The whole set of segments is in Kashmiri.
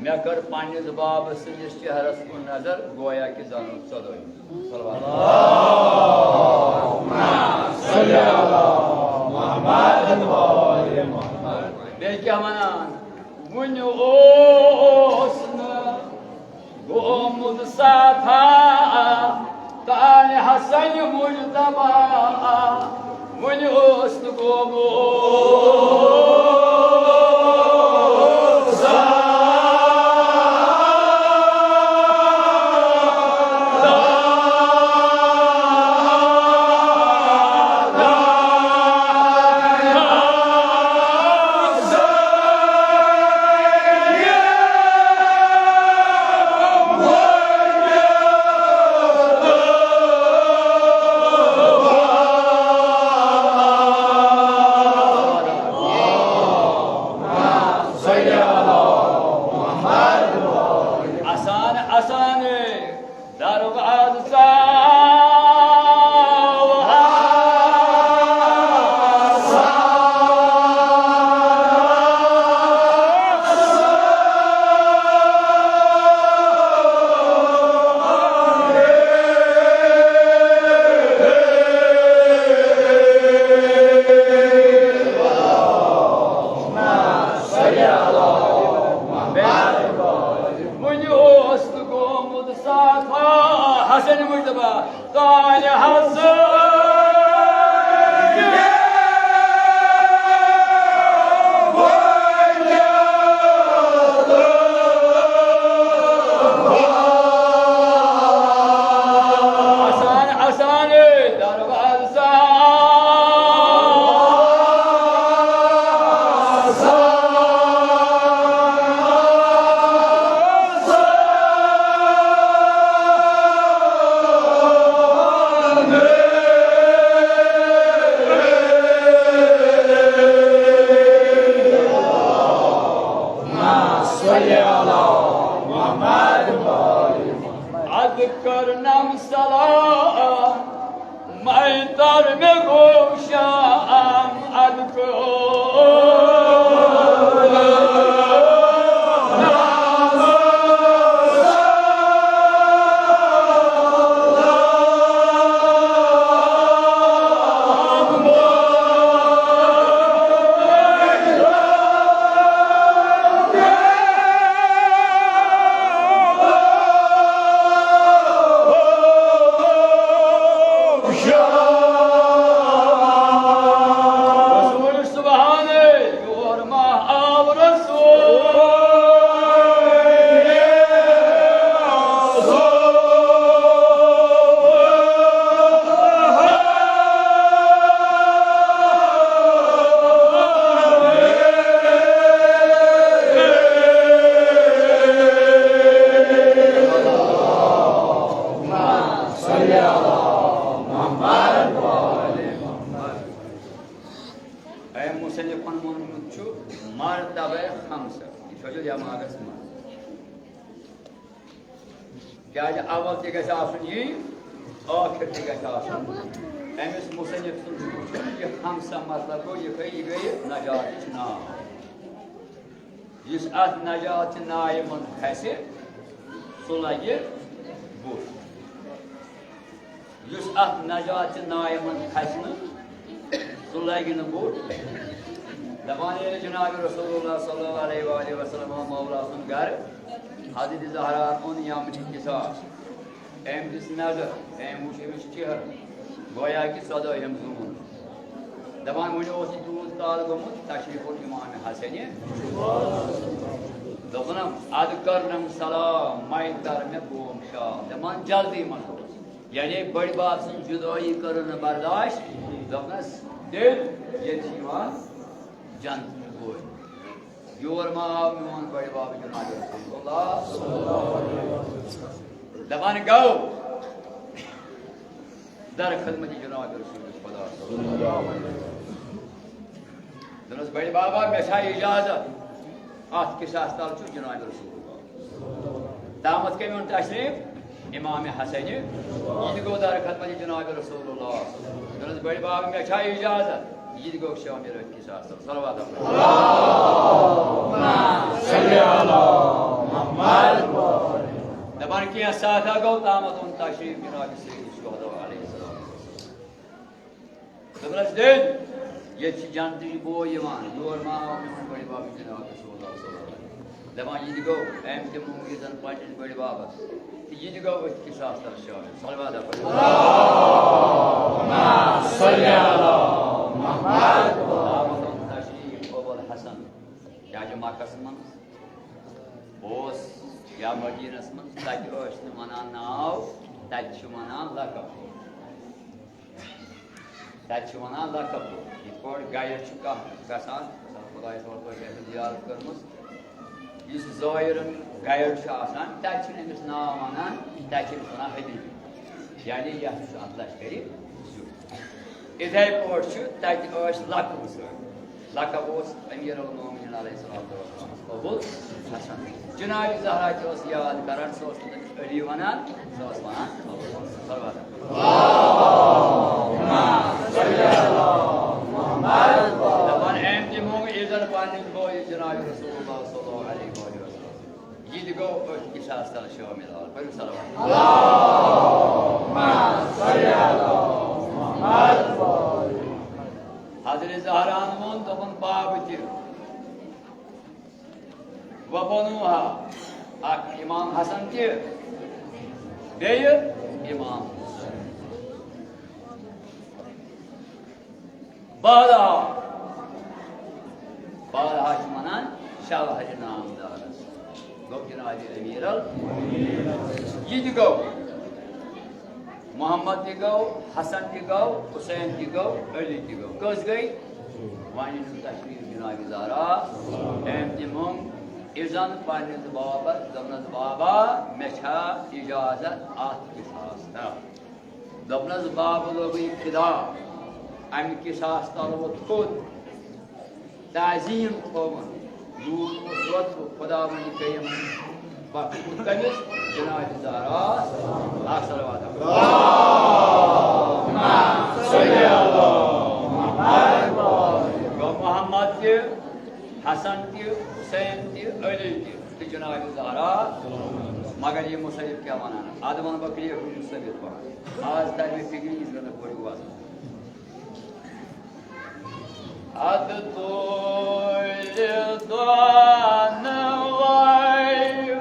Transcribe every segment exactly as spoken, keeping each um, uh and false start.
مےٚ کٔر پننِس بابہٕ سٕنٛدِس چہرس کُن نظر، گویا کہِ زن اوس ژۄدٲہِم۔ صلوات۔ بیٚیہِ کیٛاہ وَنان؟ وُنہِ اوس نہٕ گوٚمُت ساتھا، تانہِ حسن مجتبیٰ، وُنہِ اوس نہٕ گوٚمُت ساتھا۔ آسان، آسان۔ دروازہ وُنہِ اوس نہٕ گوٚمُت ساتھا، حسن مجتبیٰ، تانہِ حسن۔ آسان، آسان، دروازہ۔ اذکر نم سلام، میں در میں گوشم اذکر۔ رسول سبحان، یور ما آو رسول۔ أمۍ مُصنِفَن ووٚنمُت چھُ مرتبہ خمسہ، یہِ تھٲیِو دٮ۪ماغَس منٛز۔ کیٛازِ اول تہِ گژھِ آسُن یی، ٲخِر تہِ گژھِ آسُن۔ أمِس مُصنِف سُنٛد چھُ وٕچھُن یہِ خمسہ مطلب گوٚو، یہِ گٔے، یہِ گٔے نجاتٕچ ناو۔ یُس اَتھ نجاتٕچہِ نایہِ منٛز کھسہِ، سُہ لگہِ بُتھ۔ یُس اَتھ نجاتٕچہِ نایہِ منٛز کھسہِ نہٕ، سُہ لگہِ نہٕ بُتھ۔ دَپان ییٚلہِ جناب رسول اللہ صلی اللہ علیہ وآلہ وسلم آو مولا سُنٛد گرٕ، حضرت زہرا اوٚن یمنہِ کِساس۔ أمۍ دِژ نظر، أمۍ وُچھ أمِس چہرٕ، گویا کہِ ژۄدٲہِم زوٗن۔ دَپان وُنہِ اوس نہٕ تیوٗت کال گوٚمُت، تشریف اوٚن امام حسنہِ۔ دوٚپُن، اَدٕ کٔرنَم سلام، مَے تَر مےٚ قوم شاد۔ دَپان جلدی منٛز اوس۔ یعنی بٔڑۍ بب سٕنٛز جُدٲیی کٔرٕن نہٕ برداش۔ دوٚپنَس، تیٚلہِ ییٚلہِ چھِ یِوان جنتٕکۍ بٲژ۔ یور ما آو میون بٔڑۍ بب جناب رسول اللہ؟ دَپان گوٚو در خدمت جناب رسول خدا۔ دوٚپنَس، بٔڑۍ بابا، مےٚ چھا اجازت؟ اَتھ کِساس تَل چھُ جناب رسول اللہ۔ تامَتھ کٔمۍ اوٚن تشریف؟ امام حسنہِ۔ یہِ تہِ گوٚو در خدمت جناب رسول اللہ۔ دوٚپنَس، بٔڑۍ بابا، مےٚ چھا اجازت؟ یہِ تہِ گوٚو شامِ رٲتۍ کِساس تَل۔ صلوات۔ اللہم صل علی کینٛہہ ساتھا گوٚو تامَتھ اوٚن تشریٖف جناب سید الشہداء علیہ السلام۔ دوٚپنَس، "دِن، ییٚتہِ چھِ جنتٕچ بو یِوان، یور ما آو میون بٔڑِ بَب جناب رسول اللہ صلی اللہ علیہ وسلم؟" دَپان، یہِ تہِ گوٚو أمۍ تہِ مونٛگ یہِ زَن پنٛنِس بٔڑِ بَبَس، تہٕ یہِ تہِ گوٚو أتھۍ قصاص تَل شٲمِل۔ صلوات پٔرِو۔ تامَتھ اوٚن تشریٖف ابوالحسن، کیٛازِ مَکَس منٛز اوس یا مدینس منٛز، تتہِ ٲسۍ نہٕ ونان ناو، تتہِ چھِ ونان لقب۔ تتہِ چھِ ونان لقب۔ یِتھ پٲٹھۍ گرِ چھُ کانٛہہ گژھان، مثلاً خۄدایَس حوالہٕ پٲٹھۍ آسہِ زیارت کٔرمٕژ، یُس زٲیرَن گرِ چھُ آسان، تتہِ چھِنہٕ أمِس ناو ونان، تتہِ چھِ أمِس ونان حبیبی۔ یعنی یہِ ہسا چھُ اتھ لشکرِ زیُٹھ۔ یِتھے پٲٹھۍ چھُ تتہِ ٲسۍ لقب سۭتۍ۔ لقب اوس امیر المومنین علیہ الصلوۃ والسلام ابو الحسن۔ جناب زہرا تہِ اوس یاد کران، سُہ اوس نہٕ تٔمِس علی ونان، سُہ اوس ونان ابو الحسن۔ صلوات۔ دپان، أمۍ تہِ مونگ عزت پننِس بٲیِس جناب رسول اللہ صلی اللہ علیہ وآلہ وسلم۔ یہِ تہِ گوٚو أتھۍ قصاص تل شٲمِل۔ آ، پٔرِو صلوات۔ حضرت زہرا ہن ووٚن، دوٚپُن، بابہٕ تہِ، و بنوہا، اکھ امام حسن تہِ، بیٚیہِ امام حسین۔ بارہا، بارہا چھِ وَنان شاہ ہرِ نامدارَس۔ گوٚو جناب امیر ال-، یہِ تہِ گوٚو۔ محمد تہِ گوٚو، حسن تہِ گوٚو، حسین تہِ گوٚو، علی تہِ گوٚو۔ کٔژ گٔے؟ وۄنۍ أنِو تشریٖف جناب زہرا۔ أمۍ تہِ موٚنگ اِذن پننِس بابس، دوٚپنَس، بابا، مےٚ چھا اجازت اَتھ قصاص تل؟ دوٚپنَس، بابہٕ لوگُے فدا، اَمہِ قصاص تل ووٚتھ تھوٚد، تعظیٖم تھوٚوُن، یوٗت اوس رۄتبہٕ خۄداوندِ کریٖمن بخشمُت کٔمِس؟ جناب زہرا۔ اکھ صلوات۔ گوٚو محمد تہِ، حسن تہِ، حسین تہِ، علی تہِ۔ تہٕ جناب زہرا، مگر یہِ مصنف کیٛاہ وَنان؟ اَدٕ وَنہٕ بہٕ کرٛیکھ مصنف پَہَن۔ آز تَرِ مےٚ فِکرِ، یہِ چھُ مےٚ پوٚرمُت وَزن۔ اَدٕ تُلہِ دۄنوَے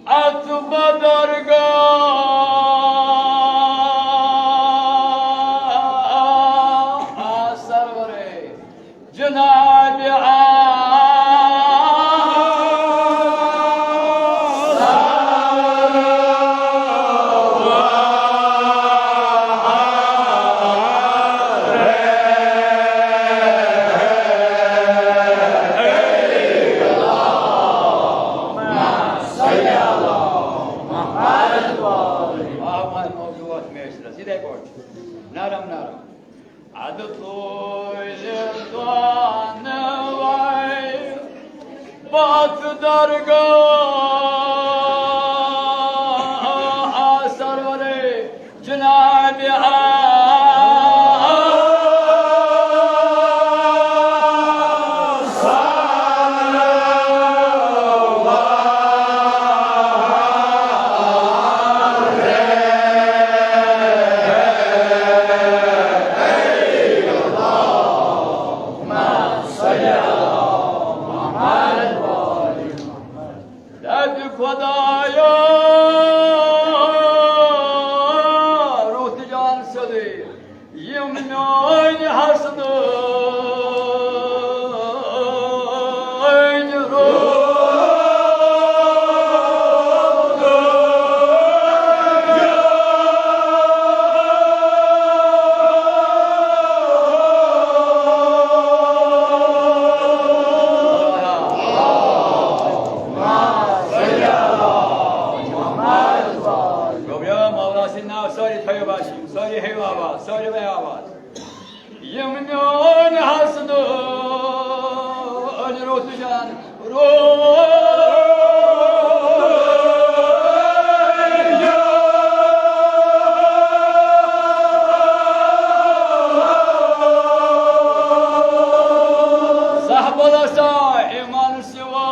اَتھ بدرگاہ سرورے۔ جناب آ نرم نرم۔ اَدٕ تُلہِ دۄنوَے پَتھ درگاہ سرورے جناب آ۔ دَپہِ خۄدایا، رُت جان سیوٚدُے، یِم میٲنۍ حسنہٕ گوٚبرا مولا سٕنٛدۍ ناو سٲری تھٲیِو باسِم، سٲری ہیٚیِو آواز، سٲری بَے آواز۔ یِم میون حسنہٕ أنۍ روٚت جان روٚت۔ زہبل سا ایمان سوا۔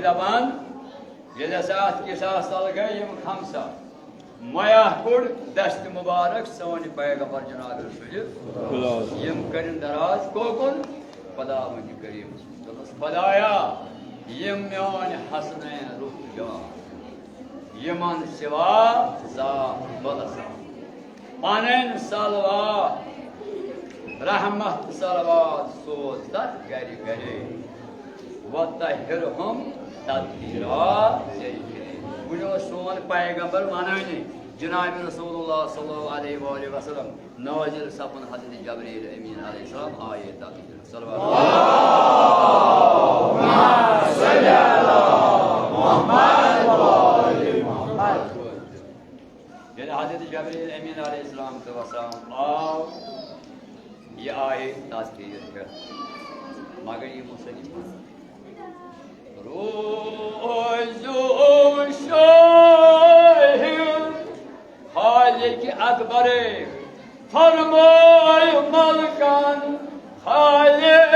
دپان، ییٚلہِ ہسا اتھ قصاص تل گٔے یِم خمسہ، میاہ کوٚڑ دست مبارک سٲنۍ پیغمبر جناب رسول، یِم کٔرِن دراز کوکُن؟ خداوند کریم۔ دوٚپُس، خدایا، یِم میٲنۍ حسنین رُت جان، یِمن سوا زا بلسا پنٕنۍ صلوات، رحمت صلوات سوز تتھ گرِ گرے۔ وطہرہم تطہیرا۔ وۄنۍ اوس سون پیغمبر ونٲنی، جناب رسول اللہ صلی اللہ علیہ وآلہ وسلم، نازل سپُن حضرت جبرائیل امین علیہ السلام آیے تطہیر۔ صلوات۔ ییٚلہِ حضرت جبرائیل امین علیہ السلام تہٕ وسلام آو، یہِ آیے تطہیر پٮ۪ٹھ، مگر یہِ مسلمان روزو شاہد خالق اکبر، فرمای ملکن خالق۔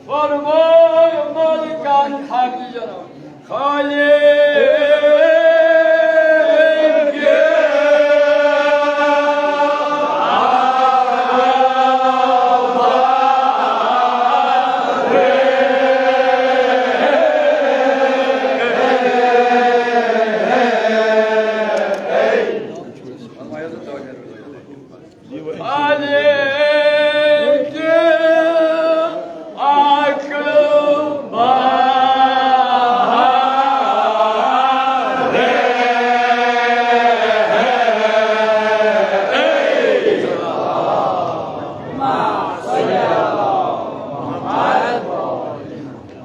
فرمای ملکن خالق۔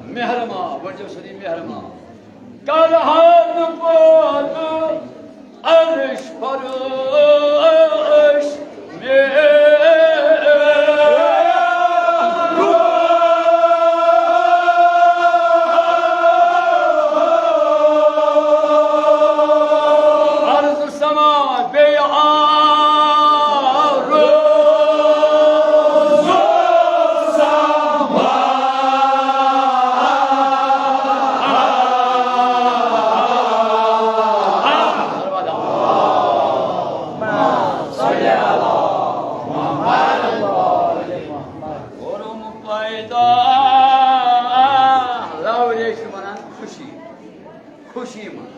مہرما، ؤنۍزیو سٲری مہرما۔ کر حد پٲدٕ عرش فرش میں۔ عرض سما بیٚیہِ عرض سما۔ کوٚرُم پیدا لورِ، چھِ وَنان خوشی، خوشی منٛز۔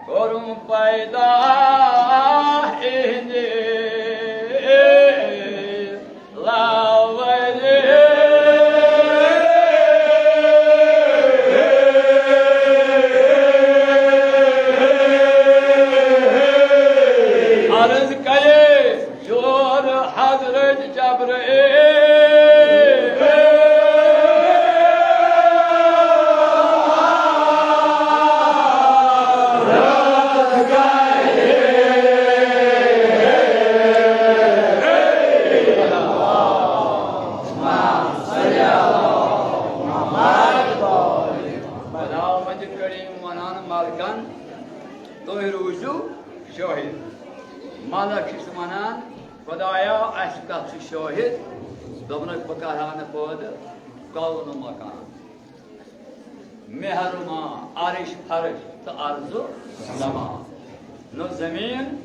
کوٚرُم پیدا اِہِنٛدِ لورِ۔ عرض کرے یور حضرت جبرائیل۔ خداوند کریم ونان ملکن، تُہۍ روٗزِو شٲہِد۔ ملک چھُس ونان، خدایا، اَسہِ کَتھ چھُ شٲہِد؟ دوٚپنَکھ، بہٕ کَرٕ ہا نہٕ پٲدٕ کون و مکان، مہرما، عرش فرش تہٕ ارض و زمان۔ نہ زمین،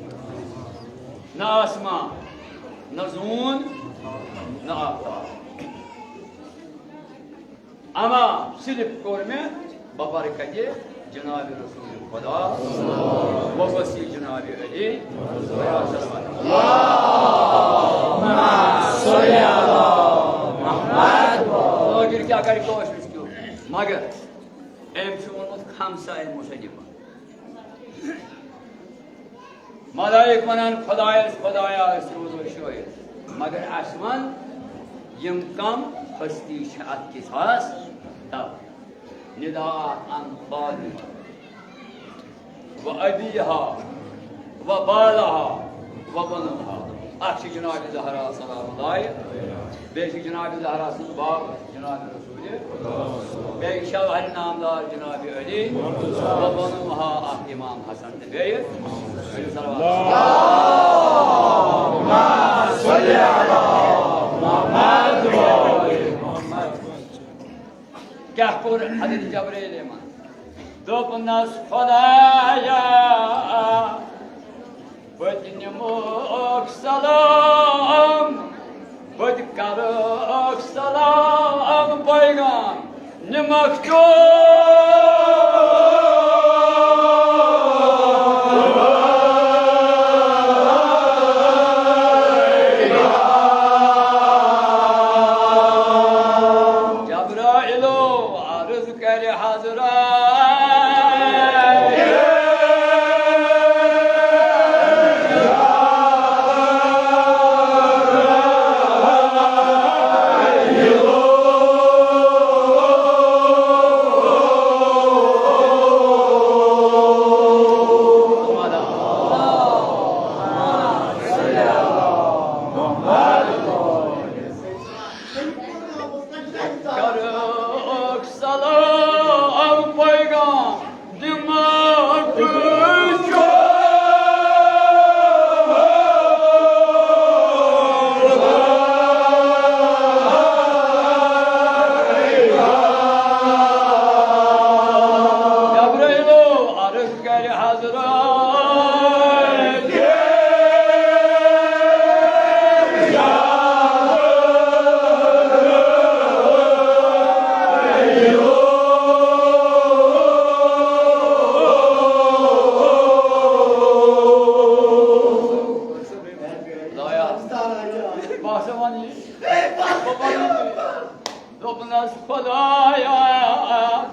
نہ آسمان، نہ زوٗن، نہ آفتاب۔ اما صرف کوٚر مےٚ ببرکتِ جناب رسول خدا، وبسی جناب علی۔ اللہم صل علی محمد۔ اگر کٲشرِس کیُتھ، مگر أمۍ چھُ ووٚنمُت ہمسایہِ مُشرِفَن۔ ملائک ونان خدایس، خدایا، أسۍ روزو شٲہِد، مگر اَسہِ وَن، یِم کم ہستی چھِ اَتھ کِتابس تل؟ ندا عن خادم و ابیہا و بالہا و بنوہا۔ اکھ چھِ جناب زہرا سلام اللہ، بیٚیہِ چھِ جناب زہرا سُنٛد باب جناب رسول، بیٚیہِ شوہر نامدار جناب علی، و بنوہا اکھ امام حسن تہٕ بیٚیہِ۔ کیٛاہ کوٚر حضرت جبرائیل یِمن؟ دوٚپنَس، خدایا، بہٕ تہِ نِمَکھ سلام، بہٕ تہِ کرَکھ سلام، پیغام نِمَکھ چون۔ جبرائیلو عرض کرِ حضرت۔ کرکھ سلام پیغام دِمکھ چون۔ جبرائیلو عرض کرِ حضرت۔ دوٚپنَس، خدایا،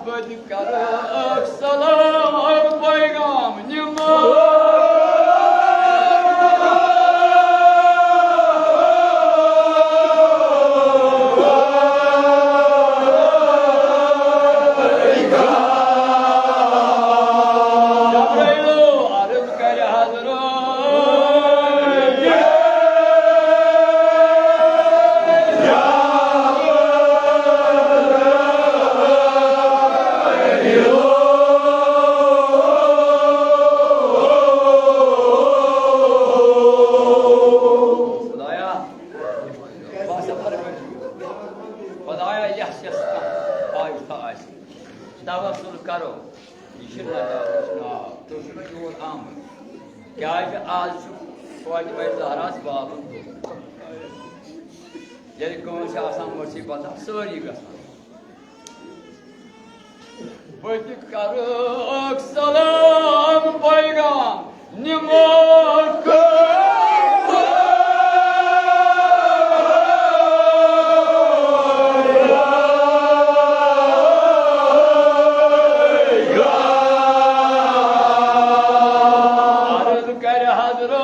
بہٕ تہِ کرٕ سلام پیغام نِمو۔ جبرائیلو عرض کرِ حضرت۔ خدایا، بہٕ ہسا پرٕ وۄنۍ۔ خدایا، یَس یَس کانٛہہ خواہش آسہِ، توسل کرو۔ یہِ چھُ نجاتُک ناو۔ تُہۍ چھِو نہٕ یور آمٕتۍ۔ کیٛازِ آز چھُ فاطمہ زہراہَس بابُن دۄہ۔ ییٚلہِ کٲنٛسہِ آسان مُصیٖبت، سٲری گژھان۔ بہٕ تہِ کرٕ اکھ سلام پیغام نِمو۔ عرض کرِ حضرت۔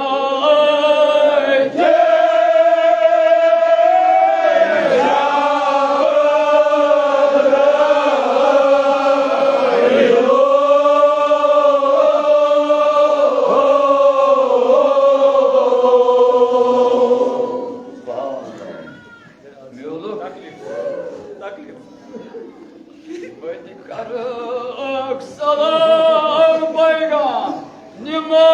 میولُک تکلیف، تکلیف۔ بہٕ تہِ کرٕ اکھ سلام پیغام نِمو۔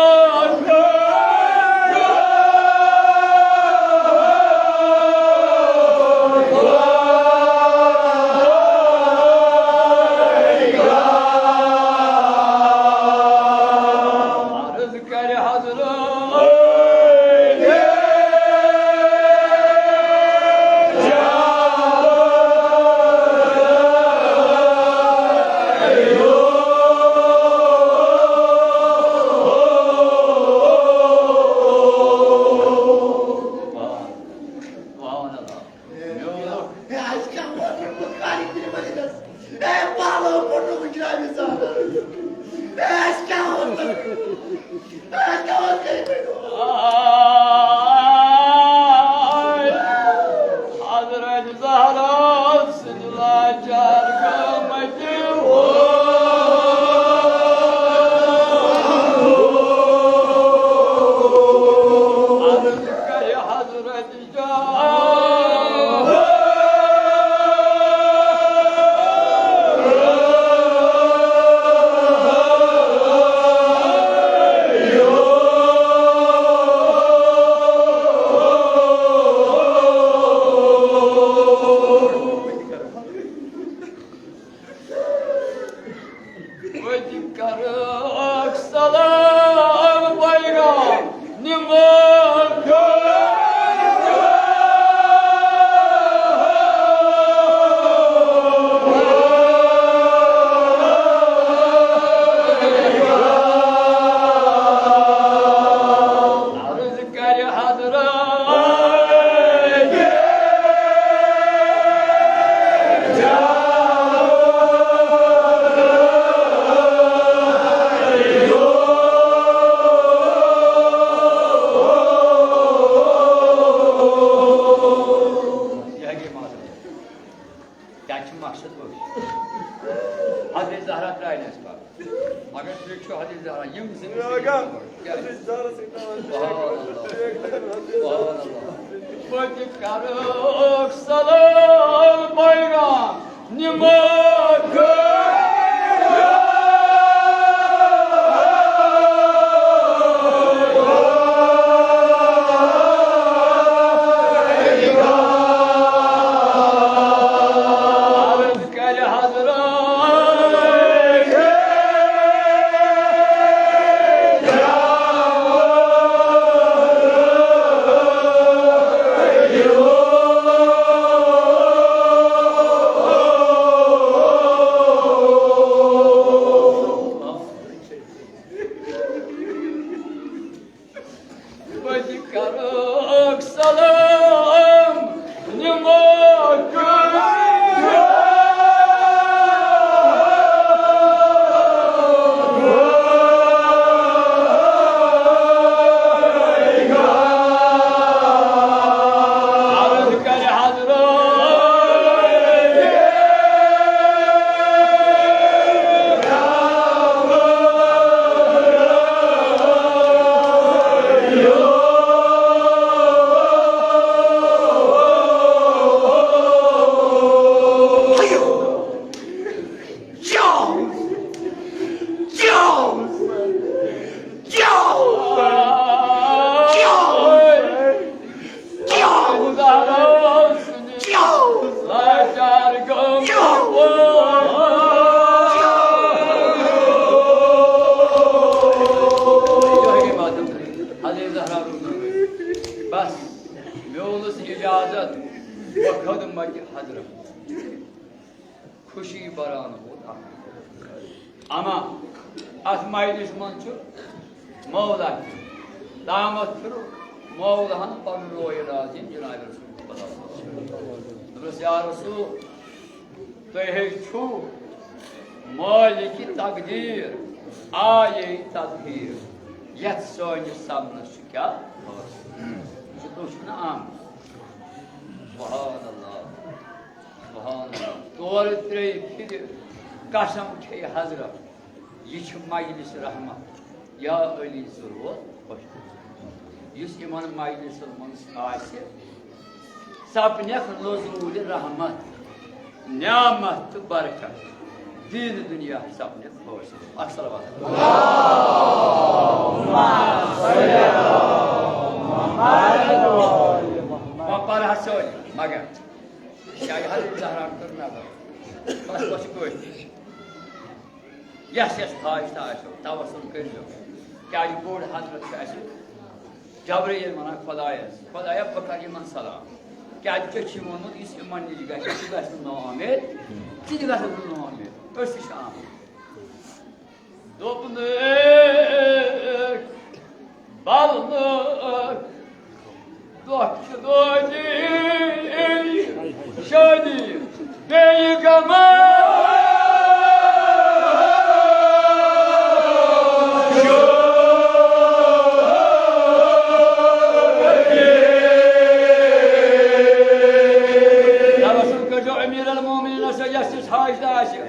عرض کرِ حضرت۔ عرض کرِ حضرت۔ کیٛاہ چھُ مقصد؟ حضرت زہرا ترٛایہِ نہٕ اَسہِ پَتہٕ۔ مگر تُہۍ چھِو حضرت زہرا، یِم زٕ چھِ یِم گۄڈٕ۔ کیٛازِ؟ سبحان اللہ۔ سبحان اللہ۔ بہٕ تہِ کَرٕ سلام پیغام نِمو۔ عرض کرِ حضرت۔ بہٕ تہِ کرٕ سلام نِمو۔ عرض کرِ حضرت۔ بس، میونس اجازت و خدمت حضرت۔ خوشی بران ہو۔ اما اتھ مجلس منٛز چھُ مولا تہِ۔ تامتھ چھُ مولاہن پنُن رویہِ راضی جناب رسول خدا۔ دوٚپنس، یا رسول، تُہۍ ہے چھِو مٲلِکِ تقدیٖر، آیے تدبیٖر۔ یتھ سٲنِس سبنس چھُ کیٛاہ فٲصلہٕ؟ یہِ چھُ، تُہۍ چھِو نہٕ آمٕتۍ۔ سبحان اللہ۔ سبحان اللہ۔ تورٕ ترٛیٚیہِ پھِرِ قسم کھیٚیہِ حضرت، یہِ چھِ مجلس رحمت۔ یا علی ضرور خۄش۔ یُس یِمن مجلسن منٛز آسہِ، سپنکھ نزول رحمت، نعمت تہٕ برکت۔ دین دنیا سپنکھ فٲصلہٕ۔ اکھ صلوات۔ وۄنۍ پرٕ ہا سٲری، مگر شاید حضرت زہرا کٔر نظر۔ بس، بس، کوئی۔ یس یس خواہش تہ آسیو، توسل کٔرۍزیو۔ کیازِ بوٚڑ حضرت چھُ اَسہِ جبرائیل ونان خۄدایس، "خۄدایا، بہٕ کرٕ یِمن سلام۔ کیازِ ژےٚ چھُے ووٚنمُت، یُس یِمن نِش گژھِ، سُہ گژھِ نہٕ ناامید، ژٕ تہِ گژھکھ نہٕ ناامید۔" أسۍ تہِ چھِ آمٕتۍ۔ دوٚپنَکھ، بلنَکھ، دۄکھ چھِ دٲدی شٲدی بیٚیہِ غمہ۔ توسل کٔرۍزیو امیر المومنینس سۭتۍ، یس یُس حاجت آسہِ۔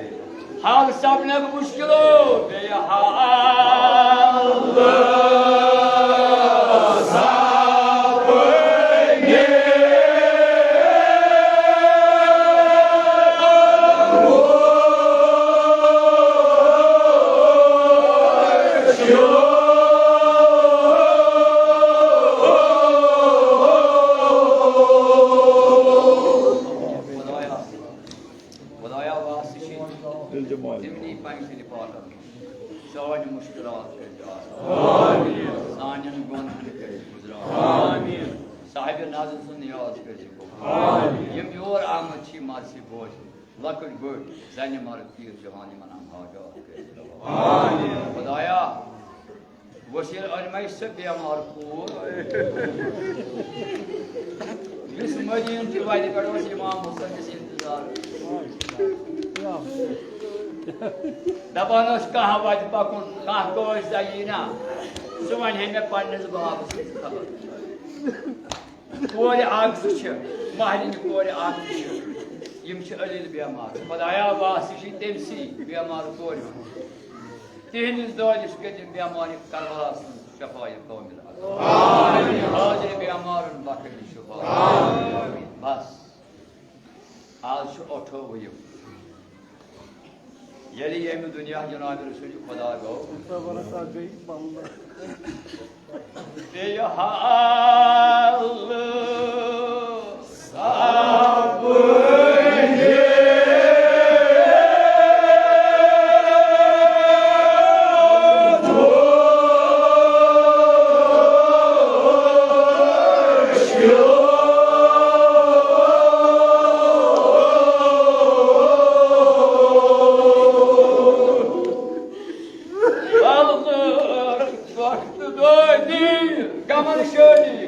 حال سپنکھ مشکلو، بیٚیہِ حال سپنکھ۔ خدایا، خدایا واسطہٕ چھِ تِمنٕے پنٛژن پاکن۔ نازِ سُنٛد نیاز کٔرۍزِ قبوٗل۔ یِم یور آمٕتۍ چھِ مرثی بوزنہِ، لۄکٕٹۍ بٔڑۍ، زَنہِ مرد، پیٖر جوان، یِمن ہم حاجات کٔرۍزِ قبوٗل۔ خدایا، وسیٖل أنۍ مےٚ سُہ بٮ۪مار کوٗر، یُس مدیٖنہٕ چہِ وَتہِ پٮ۪ٹھ اوس اِمام حسینَس اِنتظار۔ دَپان اوس، کانٛہہ وَتہِ پَکُن، کانٛہہ کٲج سا یی نا، سُہ وَنہِ ہے مےٚ پنٛنِس بابَس سۭتۍ خبر۔ کورِ اَکھ زٕ چھِ، مَہرِنہِ کورِ اَکھ زٕ چھِ، یِم چھِ ألیٖل بٮ۪مار۔ خدایا، واس یہِ چھِ تٔمۍ سٕے بٮ۪مار کورِ ہُنٛد۔ تِہنٛدِس دٲدِس کٔرِن بٮ۪مارِ کربلاہَس منٛز شفایہِ کامل عطا۔ حاضر بٮ۪مارَن بخشہِ شفا۔ بس، آز چھُ ٲٹھووُہ یِم۔ ییٚلہِ ییٚمہِ دُنیا جناب رسول خدا گوٚو، بیٚیہِ حال وقت دٲدی کمل شٲدی۔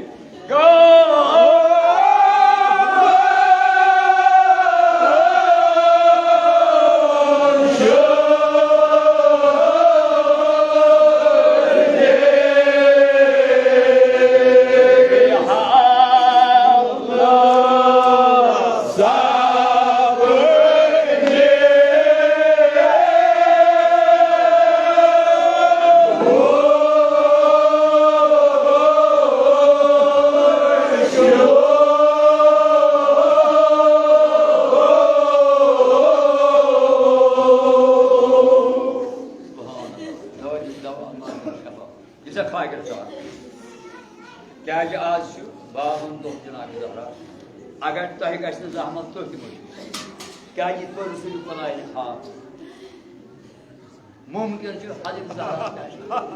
یہِ چھا فاقر ژاو؟ کیٛازِ آز چھُ باوُن دۄہ جناب زہرا۔ اگر تۄہہِ گژھِ نہٕ زحمت، تُہۍ تہِ مٔشِو۔ کیٛازِ یِتھ پٲٹھۍ رسول خداے نہٕ ہاو۔ ممکن چھُ حضرت زہرا تہِ آسہِ۔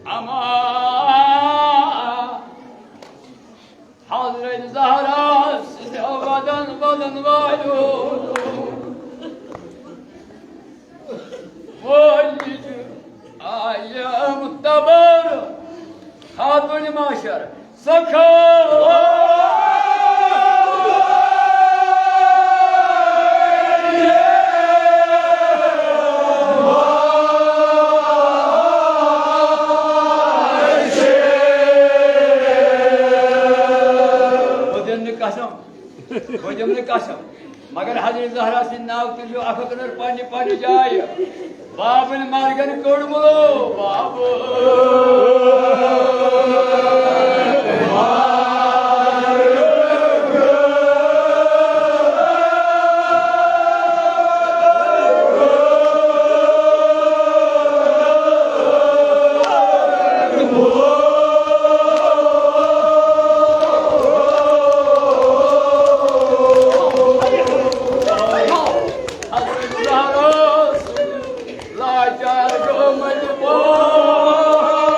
اما حضرت زہرا سٕنٛدِ ودن ودن والو وٲلِج آیہِ مُتبر خاتوٗنِ معاشر سخا۔ بہٕ دِمہٕ نہٕ قسم، بہٕ دِمہٕ نہٕ قسم، مگر حضرت زہرا سٕنٛدِ ناوٕ تُلِو اکھ اکھ نٔر پننہِ پننہِ جایہِ۔ بابٕنۍ مرگن کٔڑ بُلو، بابہٕ۔ لاچار گوٚمُت بوے۔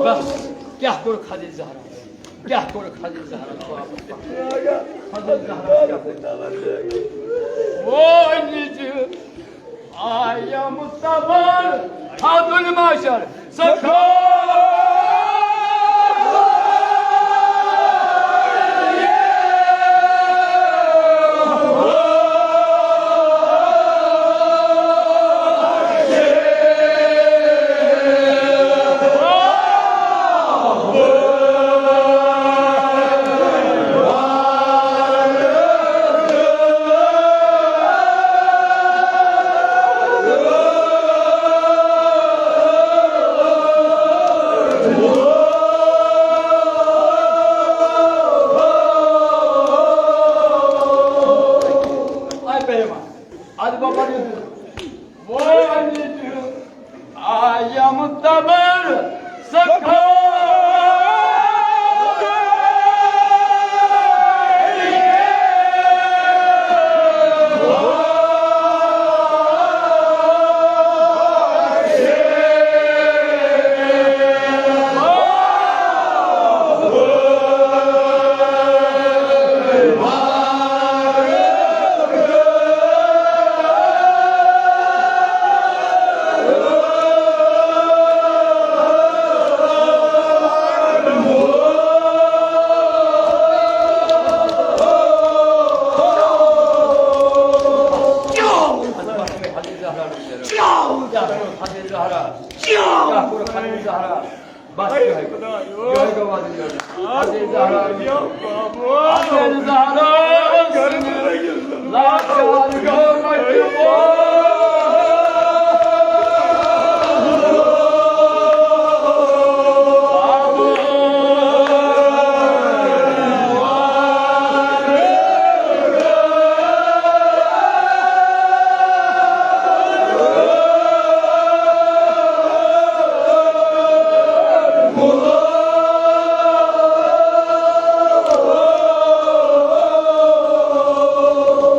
بس، کیٛاہ کوٚرُکھ حضرت زہرا؟ کیٛاہ کوٚرُکھ حضرت زہرا؟ حضرت زہرا کیٛاہ کوٚرُکھ؟ وٲنِج آیم صبر حد المحشر سکھا۔ آے پیما، ادٕ بابا، وٲنِج آیم تبر سکھا۔ بس، یِہوٚے۔ یِہوٚے گوٚو وَنُن یورٕ۔ حضرت زہرا۔ حضرت زہرا۔ لاچار گوٚو مجبوٗر۔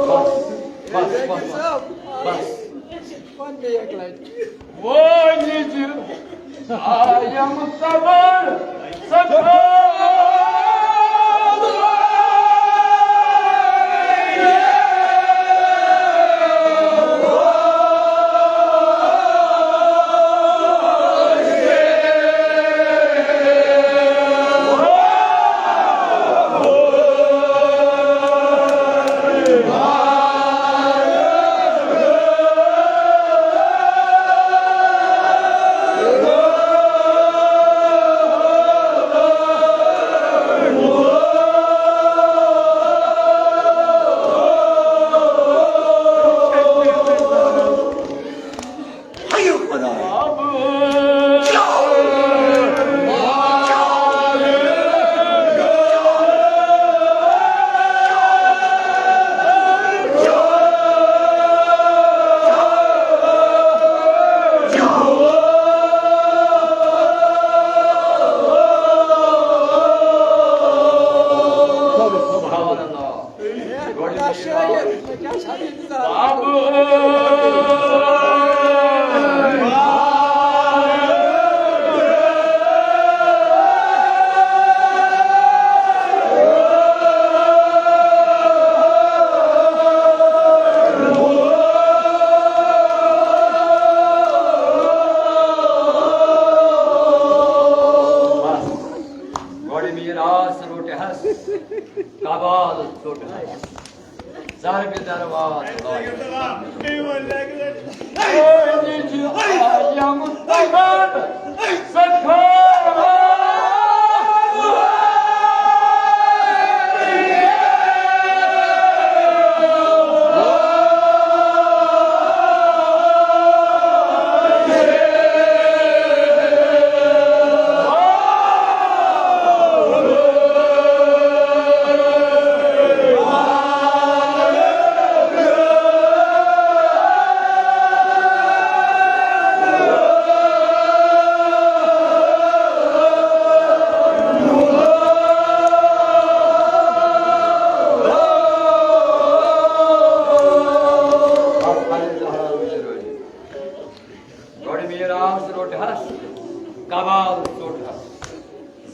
بس، بس، بس، بس۔ وٲنِج آیم صبر سکھا۔ کبال ژوٚٹ حظ، ضربِ دروازٕ لایہِ۔ عٲلِج عالم تمام سکھار۔ گۄڈٕ میٖراث روٚٹ ہس، کبال ژوٚٹ ہس،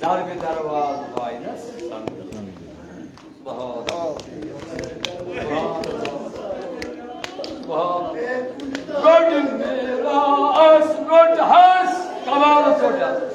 ضربِ دروازٕ لاینس سنگ۔ سبحان اللہ۔ سبحان اللہ۔ سبحان اللہ۔ گۄڈٕ میٖراث روٚٹ ہس، کبال ژوٚٹ ہس۔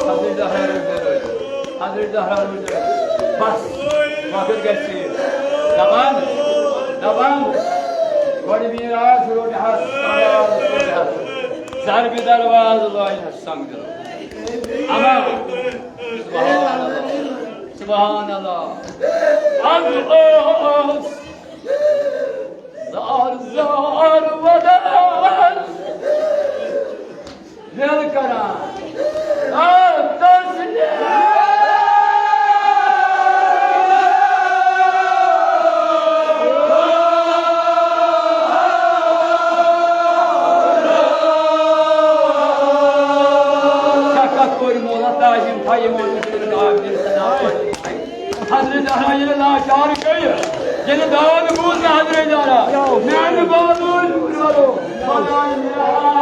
حضرت زہرا روٗزِتھ، حضرت زہرا روٗزِتھ۔ بس، وقت گژھِ ژیٖرۍ۔ دپان، دپان، گۄڈٕ میٖراث روٚٹ ہس، کبال ژوٚٹ ہس، ضربِ دروازٕ لایہِ ہس سنگ دِل۔ اما، سبحان اللہ، سبحان اللہ۔ از ٲس زار زار ودان۔ ییٚلہِ کران آ تسلیم۔ شکت کوٚر مولا تعظیم تھایہِ مولا۔ حضرت زہرا ییٚلہِ لاچار گٔیہِ، ییٚلہِ داد بوٗز نہٕ حضرت زہرا، میٛانہِ بالُن کرو، بناے مےٚ۔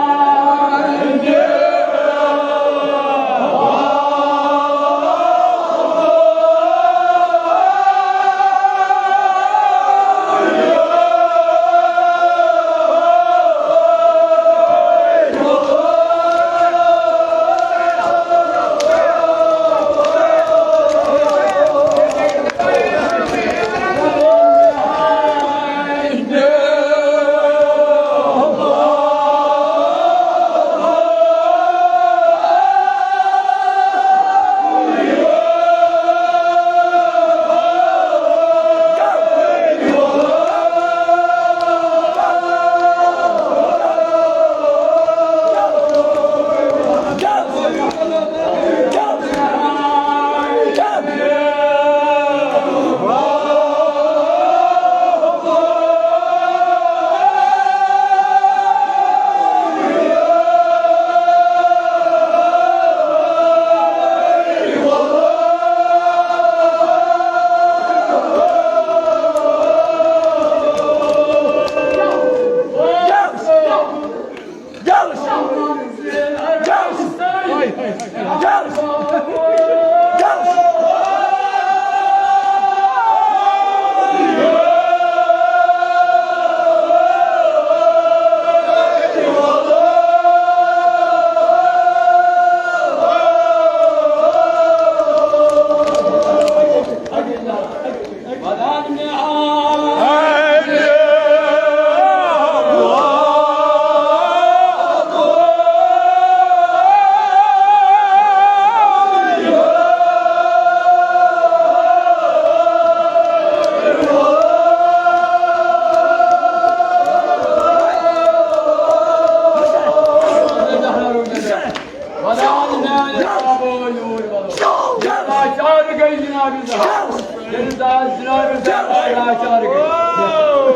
لاچار گٔے جناب زہرا۔ ییٚلہِ داس جناب زہرا لاچار گٔے۔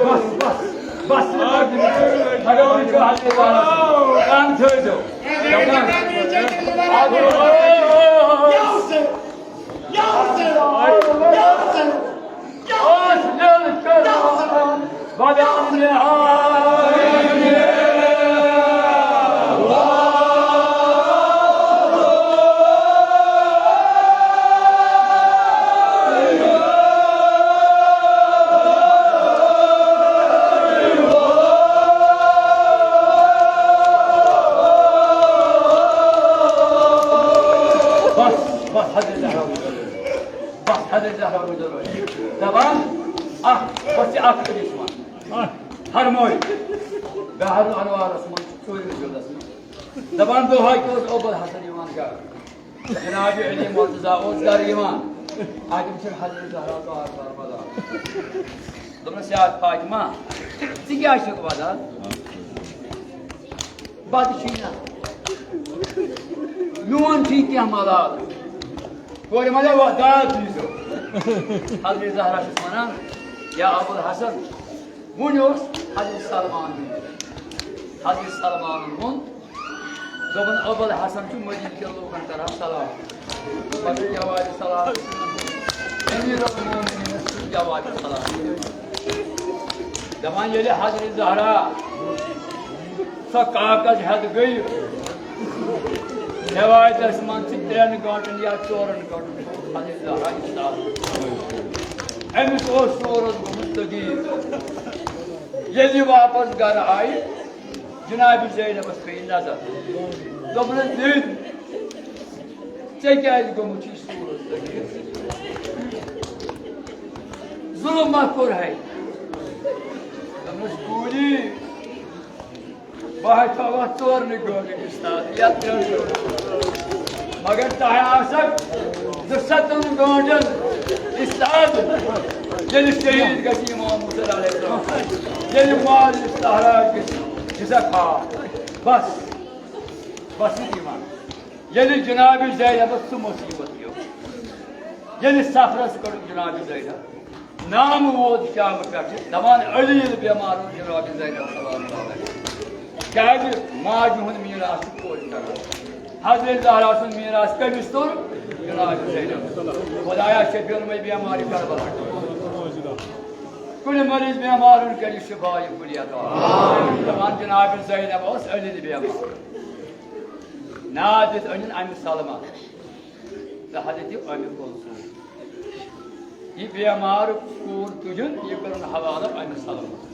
بس، بس، بس۔ اگر وۄنۍ چھُ حضرت زہرا۔ کَن تھٲیزیو۔ Ya Hüseyin! Ya Hüseyin! Ya Hüseyin! Ya Hüseyin! بس، بس، حضرت زہرا وٕچھو۔ بس، حضرت زہرا وٕچھو۔ دپان، اکھ، بس یہِ اکھ حدیث وَن۔ فرمٲے۔ بحر الانوارس منٛز چھُ ژوٗرِمِس جلدس منٛز۔ دپان، دۄہے تہِ اوس ابوالحسن یِوان گرٕ۔ جناب علی مرتضیٰ اوس گرٕ یِوان۔ اَتہِ وٕچھِن حضرت زہرا تہٕ آثار وغٲرٕ۔ دوٚپنَس، یا فاطمہ، ژٕ کیٛازِ چھَکھ وَدان؟ بَتہٕ چھُے نہ۔ میون چھُے کینٛہہ ملال۔ کورِ وَنان، وَ-، دال دیٖزیو۔ حضرت زہرا چھَس وَنان، یا ابوالحسن، وُنہِ اوس حضرت سلمان۔ حضرت سلمانن ووٚن، دوٚپُن، ابوالحسن چھُ مدینہٕ کٮ۪ن لوٗکن کران سلام۔ پتہٕ جواب سلام۔ امیر المومنینس چھُ جواب سلام۔ دپان، ییٚلہِ حضرت زہرا سۄ کاغذ ہٮ۪تھ گٔیہِ، رٮ۪وایتس منٛز چھِ ترٛٮ۪ن گٲنٛٹن یا ژورن گٲنٛٹن حضرت زہرا اِستاد۔ أمِس اوس شورس گوٚمُت تغیٖر۔ ییٚلہِ یہِ واپس گرٕ آیہِ، جناب زینبس پیٚیہِ نظر۔ دوٚپنس، "بیٚنہِ، ژےٚ کیٛازِ گوٚمُت چھُے سورُے تغیٖر؟ ظُلم ما کوٚرہے؟" دوٚپنس، "کوٗری، بہٕ ہا تھاوٕ اَتھ ژورنٕے گٲنٛٹن اِستاد، یَتھ ترٛٮ۪ن گٲنٛٹن۔ مگر تۄہہِ آسکھ زٕ ستن گٲنٛٹن اِستاد، ییٚلہِ شہیٖد گژھِ امام حسین علیہ السلام، ییٚلہِ ماجہِ صحرا گژھِ، چھِ سا خاک؟" بس، بس یہِ دِوان۔ ییٚلہِ جناب زینبس سُہ مُصیبت پیوٚو، ییٚلہِ سفرس کٔڑٕکھ جناب زینب، نام ووت شامہٕ پٮ۪ٹھٕ، دپان، علی ییٚلہِ بٮ۪مار اوس، جناب زینب سلام اللہ علیہ۔ کیازِ؟ ماجہِ ہُنٛد میٖراث چھُ کورِ کران۔ حضرت زہرا سُنٛد میٖراث کٔمِس توٚر؟ جناب زینب۔ خدایا، شفیع المے بیمارِ کربلا۔ کُنہِ مریض بیمارن کٔرِو شفا کُلِ عطا۔ دپان، جناب زینب اوس علی بیمار۔ ناد دِتھ أنِن اَمہِ سلمہ تہٕ حضرت اُمہِ کلثوم۔ یہِ بیمار کوٗر تُجُن، یہِ کٔرٕن حوالہٕ اَمہِ سلمہ۔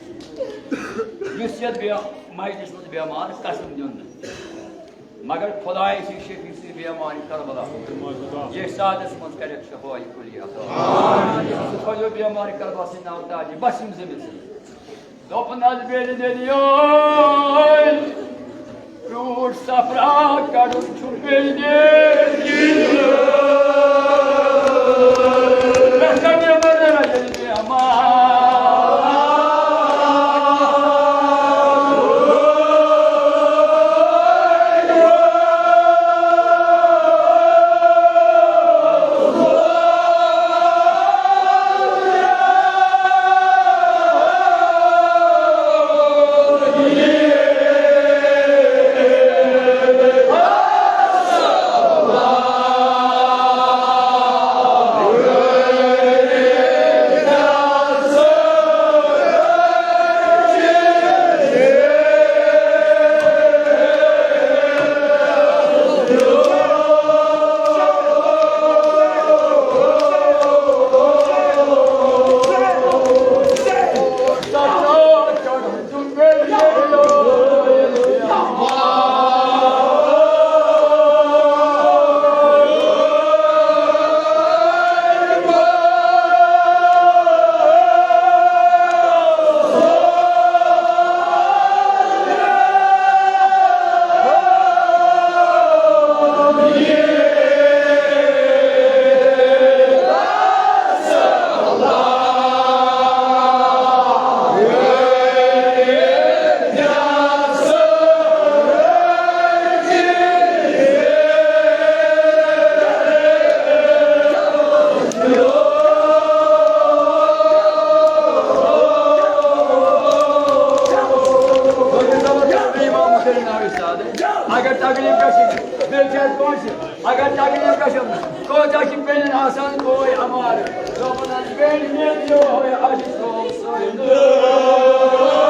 یُس یَتھ بے-، مسجدس منٛز بیمار قسم دیُن نہٕ۔ مگر خدایہِ سٕنٛدِ شفیع سٕنٛدِ بیمارِ کربلا۔ یہِ سادس منٛز کرٮ۪کھ شفا کُلِ عطا۔ سُہ تھٲیِو بیمارِ کربلا سٕنٛدِ ناوٕ تاجہِ بس یِم زٕ مِصرٕ۔ دوٚپُن حظ، بیٚنہِ دٔلیٲے، روٗٹ صفرا کَڑُن چھُ بیٚنہِ۔ تکلیف گژھِ، بیٚیہِ چھِ اَسہِ کٲنٛسہِ اگر تکلیف گژھِ، کوتاہ چھِ بیٚنٮ۪ن آسان بوے اَمارٕ، دوٚپُن، "بیٚنہِ، مےٚ دِیِو ہَے اَسہِ سوم سٲنۍ دٲر۔"